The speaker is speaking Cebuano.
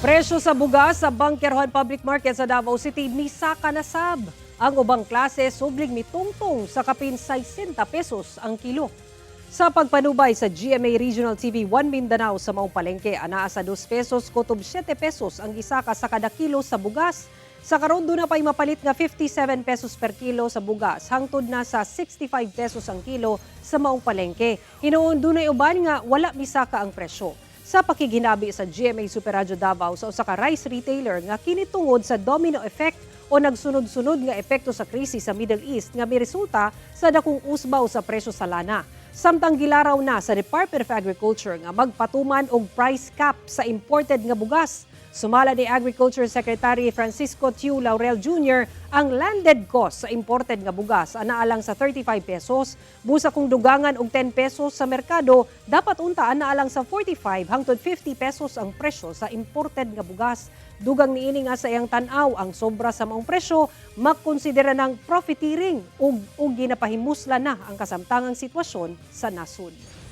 Presyo sa bugas sa Bangkerohan Public Market sa Davao City misaka na sab. Ang ubang klase subling mitungtong sa kapin 60 pesos ang kilo. Sa pagpanubay sa GMA Regional TV 1 Mindanao sa maong palengke, anaa sa 2 pesos kutob 7 pesos ang gisaka sa kada kilo sa bugas. Sa karon duna pay mapalit nga 57 pesos per kilo sa bugas, hangtod na sa 65 pesos ang kilo sa maong palengke. Hinuon dunay uban nga wala misaka ang presyo. Sa pakiginabi sa GMA Super Radyo Davao sa usa ka rice retailer nga kini tungod sa domino effect o nagsunod-sunod nga epekto sa krisis sa Middle East nga miresulta sa dakong usbaw sa presyo sa lana. Samtang gilaraw na sa Department of Agriculture nga magpatuman og price cap sa imported nga bugas. Sumala ni Agriculture Secretary Francisco Tiu Laurel Jr., ang landed cost sa imported nga bugas anaa lang sa 35 pesos. Busa kung dugangan og 10 pesos sa merkado, dapat unta anaa lang sa 45 hangtod 50 pesos ang presyo sa imported nga bugas. Dugang niini nga sa iyang tan-aw, ang sobra sa maong presyo makonsidera ng profiteering ug ug ginapahimuslan na ang kasamtangang sitwasyon sa nasod.